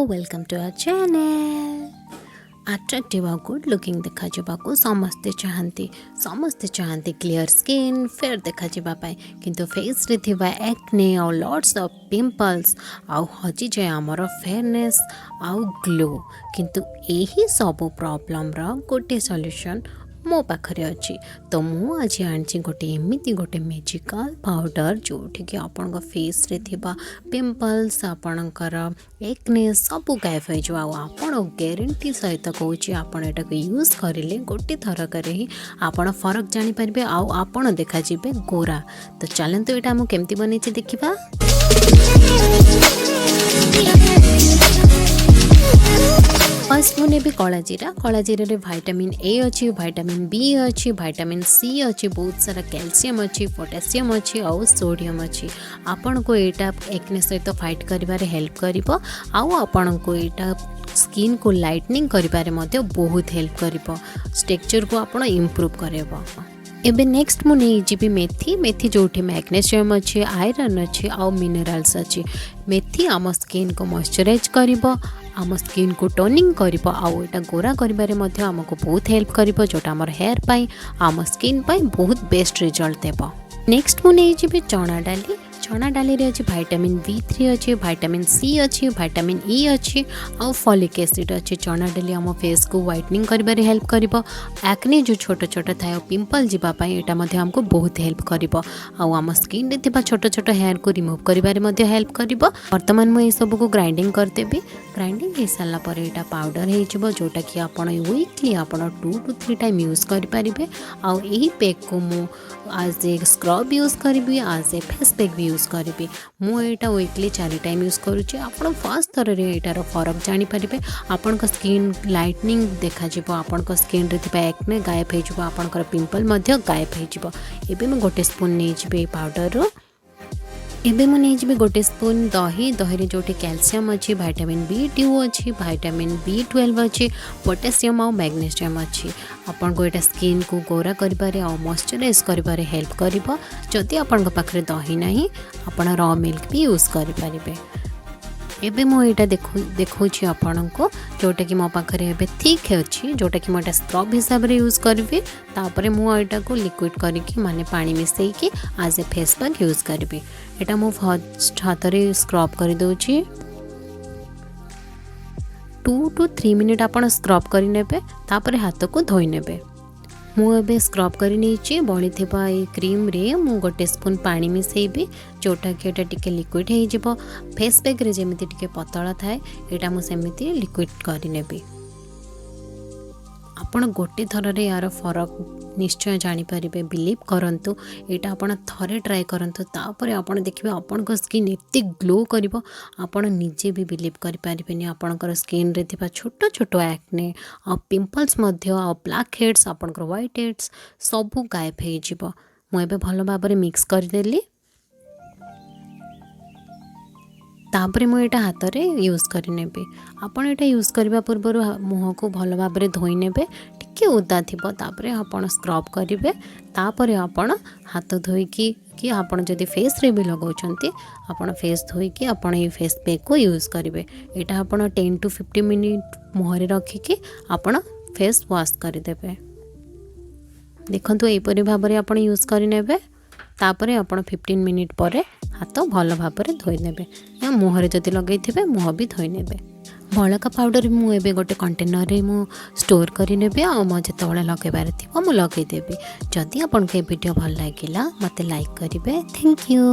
Welcome to our channel. Attractive ଆଉ good looking ଦେଖାଯିବାକୁ ସମସ୍ତେ ଚାହାନ୍ତି। ସମସ୍ତେ ଚାହାନ୍ତି କ୍ଲିଅର୍ ସ୍କିନ୍, ଫେୟାର୍ ଦେଖାଯିବା ପାଇଁ। କିନ୍ତୁ ଫେସ୍ରେ ଥିବା ଏକ୍ନେ ଆଉ ଲଟ୍ସ ଅଫ୍ ପିମ୍ପଲ୍ସ ଆଉ ହଜିଯାଏ ଆମର ଫେୟାରନେସ୍ ଆଉ ଗ୍ଲୋ। କିନ୍ତୁ ଏହି ସବୁ ପ୍ରୋବ୍ଲେମ୍ର ଗୋଟିଏ ସଲ୍ୟୁସନ୍ ମୋ ପାଖରେ ଅଛି। ତ ମୁଁ ଆଜି ଆଣିଛି ଗୋଟେ ଏମିତି ଗୋଟେ ମେଜିକାଲ୍ ପାଉଡ଼ର, ଯେଉଁଠିକି ଆପଣଙ୍କ ଫେସ୍ରେ ଥିବା ପିମ୍ପଲ୍ସ, ଆପଣଙ୍କର ଏକ୍ନେ ସବୁ ଗାୟବ ହେଇଯିବ। ଆଉ ଆପଣ ଗ୍ୟାରେଣ୍ଟି ସହିତ କହୁଛି, ଆପଣ ଏଟାକୁ ୟୁଜ୍ କରିଲେ ଗୋଟେ ଥରକରେ ହିଁ ଆପଣ ଫରକ ଜାଣିପାରିବେ ଆଉ ଆପଣ ଦେଖାଯିବେ ଗୋରା। ତ ଚାଲନ୍ତୁ, ଏଇଟା ମୁଁ କେମିତି ବନେଇଛି ଦେଖିବା। ଫାର୍ଷ୍ଟ ମୁଁ ନେବି କଳା ଜିରା। କଳା ଜିରାରେ ଭାଇଟାମିନ୍ ଏ ଅଛି, ଭାଇଟାମିନ୍ ବି ଅଛି, ଭାଇଟାମିନ୍ ସି ଅଛି, ବହୁତ ସାରା କ୍ୟାଲସିୟମ୍ ଅଛି, ପୋଟାସିୟମ୍ ଅଛି ଆଉ ସୋଡ଼ିୟମ୍ ଅଛି। ଆପଣଙ୍କୁ ଏଇଟା ଏକ୍ନେ ସହିତ ଫାଇଟ୍ କରିବାରେ ହେଲ୍ପ କରିବ ଆଉ ଆପଣଙ୍କୁ ଏଇଟା ସ୍କିନ୍କୁ ଲାଇଟନିଂ କରିବାରେ ମଧ୍ୟ ବହୁତ ହେଲ୍ପ କରିବ, ଟେକ୍ସଚର୍କୁ ଆପଣ ଇମ୍ପ୍ରୁଭ୍ କରିବ। ଏବେ ନେକ୍ସଟ ମୁଁ ନେଇଯିବି ମେଥି। ମେଥି ଯେଉଁଠି ମ୍ୟାଗ୍ନେସିୟମ୍ ଅଛି, ଆଇରନ୍ ଅଛି ଆଉ ମିନେରାଲ୍ସ ଅଛି। ମେଥି ଆମ ସ୍କିନ୍କୁ ମଇଶ୍ଚରାଇଜ୍ କରିବ, ଆମ ସ୍କିନ୍କୁ ଟୋନିଂ କରିବ ଆଉ ଏଇଟା ଗୋରା କରିବାରେ ମଧ୍ୟ ଆମକୁ ବହୁତ ହେଲ୍ପ କରିବ, ଯେଉଁଟା ଆମର ହେୟାର୍ ପାଇଁ, ଆମ ସ୍କିନ୍ ପାଇଁ ବହୁତ ବେଷ୍ଟ ରେଜଲ୍ଟ ଦେବ। ନେକ୍ସଟ ମୁଁ ନେଇଯିବି ଚଣା ଡାଲି। ଚଣା ଡାଲିରେ ଅଛି ଭାଇଟାମିନ୍ ବି 3 ଅଛି, ଭାଇଟାମିନ୍ ସି ଅଛି, ଭାଇଟାମିନ୍ ଇ ଅଛି ଆଉ ଫଲିକ୍ ଏସିଡ୍ ଅଛି। ଚଣା ଡାଲି ଆମ ଫେସ୍କୁ ହ୍ୱାଇଟନିଂ କରିବାରେ ହେଲ୍ପ କରିବ। ଆକ୍ନେ ଯେଉଁ ଛୋଟ ଛୋଟ ଥାଏ ଆଉ ପିମ୍ପଲ୍ ଯିବା ପାଇଁ ଏଇଟା ମଧ୍ୟ ଆମକୁ ବହୁତ ହେଲ୍ପ କରିବ ଆଉ ଆମ ସ୍କିନ୍ରେ ଥିବା ଛୋଟ ଛୋଟ ହେୟାରକୁ ରିମୁଭ୍ କରିବାରେ ମଧ୍ୟ ହେଲ୍ପ କରିବ। ବର୍ତ୍ତମାନ ମୁଁ ଏସବୁକୁ ଗ୍ରାଇଣ୍ଡିଙ୍ଗ କରିଦେବି। ଗ୍ରାଇଣ୍ଡିଙ୍ଗ ହେଇସାରିଲା ପରେ ଏଇଟା ପାଉଡ଼ର ହେଇଯିବ, ଯେଉଁଟାକି ଆପଣ ୱିକଲି ଆପଣ 2 to 3 time use କରିପାରିବେ। ଆଉ ଏହି ପ୍ୟାକ୍କୁ ମୁଁ ଆଜ୍ ଏ ସ୍କ୍ରବ୍ ୟୁଜ୍ କରିବି, ଆଜ୍ ଏ ଫେସ୍ ପ୍ୟାକ୍ ବି ୟୁଜ୍ କରିବି। ମୁଁ ଏଇଟା ୱିକଲି ଚାରି ଟାଇମ୍ ୟୁଜ୍ କରୁଛି। ଆପଣ ଫାର୍ଷ୍ଟ ଥରରେ ଏଇଟାର ଫରକ ଜାଣିପାରିବେ। ଆପଣଙ୍କ ସ୍କିନ୍ ଲାଇଟନିଂ ଦେଖାଯିବ, ଆପଣଙ୍କ ସ୍କିନ୍ରେ ଥିବା ଏକ୍ନେ ଗାୟବ ହେଇଯିବ, ଆପଣଙ୍କର ପିମ୍ପଲ୍ ମଧ୍ୟ ଗାୟବ ହେଇଯିବ। ଏବେ ମୁଁ ଗୋଟେ ସ୍ପୁନ୍ ନେଇଯିବି ଏଇ ପାଉଡ଼ରରୁ। ଏବେ ମୁଁ ନେଇଯିବି ଗୋଟେ ସ୍ପୁନ୍ ଦହି। ଦହିରେ ଯେଉଁଠି କ୍ୟାଲସିୟମ୍ ଅଛି, ଭାଇଟାମିନ୍ ବି 2 ଅଛି, ଭାଇଟାମିନ୍ ବି 12 ଅଛି, ପୋଟାସିୟମ୍ ଆଉ ମ୍ୟାଗ୍ନେସିୟମ୍ ଅଛି। ଆପଣଙ୍କୁ ଏଇଟା ସ୍କିନ୍କୁ ଗୋରା କରିବାରେ ଆଉ ମଇଶ୍ଚରାଇଜ୍ କରିବାରେ ହେଲ୍ପ କରିବ। ଯଦି ଆପଣଙ୍କ ପାଖରେ ଦହି ନାହିଁ, ଆପଣ ର ମିଲ୍କ ବି ୟୁଜ୍ କରିପାରିବେ। ଏବେ ମୁଁ ଏଇଟା ଦେଖାଉଛି ଆପଣଙ୍କୁ, ଯେଉଁଟାକି ମୋ ପାଖରେ ଏବେ ଥିକ୍ ଅଛି, ଯେଉଁଟାକି ମୁଁ ଏଇଟା ସ୍କ୍ରବ୍ ହିସାବରେ ୟୁଜ୍ କରିବି। ତାପରେ ମୁଁ ଏଇଟାକୁ ଲିକ୍ୱିଡ଼ କରିକି, ମାନେ ପାଣି ମିଶାଇକି ଆଜ୍ ଏ ଫେସ୍ ପ୍ୟାକ୍ ୟୁଜ୍ କରିବି। ଏଇଟା ମୁଁ ଫାର୍ଷ୍ଟ ହାତରେ ସ୍କ୍ରବ୍ କରିଦେଉଛି। 2 ଟୁ 3 ମିନିଟ୍ ଆପଣ ସ୍କ୍ରବ୍ କରିନେବେ, ତାପରେ ହାତକୁ ଧୋଇ ନେବେ। ମୁଁ ଏବେ ସ୍କ୍ରବ୍ କରି ନେଇଛି। ବଳିଥିବା ଏଇ କ୍ରିମ୍ରେ ମୁଁ ଗୋଟେ ସ୍ପୁନ୍ ପାଣି ମିଶାଇବି, ଯେଉଁଟାକି ଏଇଟା ଟିକେ ଲିକ୍ୱିଡ଼ ହେଇଯିବ। ଫେସ୍ ପ୍ୟାକ୍ରେ ଯେମିତି ଟିକେ ପତଳା ଥାଏ, ଏଇଟା ମୁଁ ସେମିତି ଲିକ୍ୱିଡ଼ କରିନେବି। ଆପଣ ଗୋଟେ ଥରରେ ଏହାର ଫରକ ନିଶ୍ଚୟ ଜାଣିପାରିବେ। ବିଲିଭ୍ କରନ୍ତୁ, ଏଇଟା ଆପଣ ଥରେ ଟ୍ରାଏ କରନ୍ତୁ, ତାପରେ ଆପଣ ଦେଖିବେ ଆପଣଙ୍କ ସ୍କିନ୍ ଏତେ ଗ୍ଲୋ କରିବ, ଆପଣ ନିଜେ ବି ବିଲିଭ୍ କରିପାରିବେନି। ଆପଣଙ୍କର ସ୍କିନ୍ରେ ଥିବା ଛୋଟ ଛୋଟ ଆକ୍ନେ ଆଉ ପିମ୍ପଲ୍ସ ମଧ୍ୟ ଆଉ ବ୍ଲାକ୍ ହେଡ଼୍ସ, ଆପଣଙ୍କର ହ୍ୱାଇଟ୍ ହେଡ଼୍ସ ସବୁ ଗାୟବ ହେଇଯିବ। ମୁଁ ଏବେ ଭଲ ଭାବରେ ମିକ୍ସ କରିଦେଲି। ତାପରେ ମୁଁ ଏଇଟା ହାତରେ ୟୁଜ୍ କରିନେବି। ଆପଣ ଏଇଟା ୟୁଜ୍ କରିବା ପୂର୍ବରୁ ମୁହଁକୁ ଭଲ ଭାବରେ ଧୋଇ ନେବେ, ଟିକେ ଓଦା ଥିବ। ତାପରେ ଆପଣ ସ୍କ୍ରବ୍ କରିବେ। ତାପରେ ଆପଣ ହାତ ଧୋଇକି କି ଆପଣ ଯଦି ଫେସ୍ରେ ବି ଲଗାଉଛନ୍ତି, ଆପଣ ଫେସ୍ ଧୋଇକି ଆପଣ ଏଇ ଫେସ୍ ପ୍ୟାକ୍କୁ ୟୁଜ୍ କରିବେ। ଏଇଟା ଆପଣ 10 ଟୁ 15 ମିନିଟ୍ ମୁହଁରେ ରଖିକି ଆପଣ ଫେସ୍ ୱାଶ୍ କରିଦେବେ। ଦେଖନ୍ତୁ, ଏହିପରି ଭାବରେ ଆପଣ ୟୁଜ୍ କରିନେବେ। ତାପରେ ଆପଣ 15 ମିନିଟ୍ ପରେ ହାତ ଭଲ ଭାବରେ ଧୋଇନେବେ ୟା ମୁହଁରେ ଯଦି ଲଗାଇଥିବେ, ମୁହଁ ବି ଧୋଇନେବେ। ବଳକା ପାଉଡ଼ର ମୁଁ ଏବେ ଗୋଟେ କଣ୍ଟେନରରେ ମୁଁ ଷ୍ଟୋର୍ କରିନେବି ଆଉ ମୋ ଯେତେବେଳେ ଲଗାଇବାର ଥିବ, ମୁଁ ଲଗାଇଦେବି। ଯଦି ଆପଣଙ୍କୁ ଏ ଭିଡ଼ିଓ ଭଲ ଲାଗିଲା, ମୋତେ ଲାଇକ୍ କରିବେ। Thank you.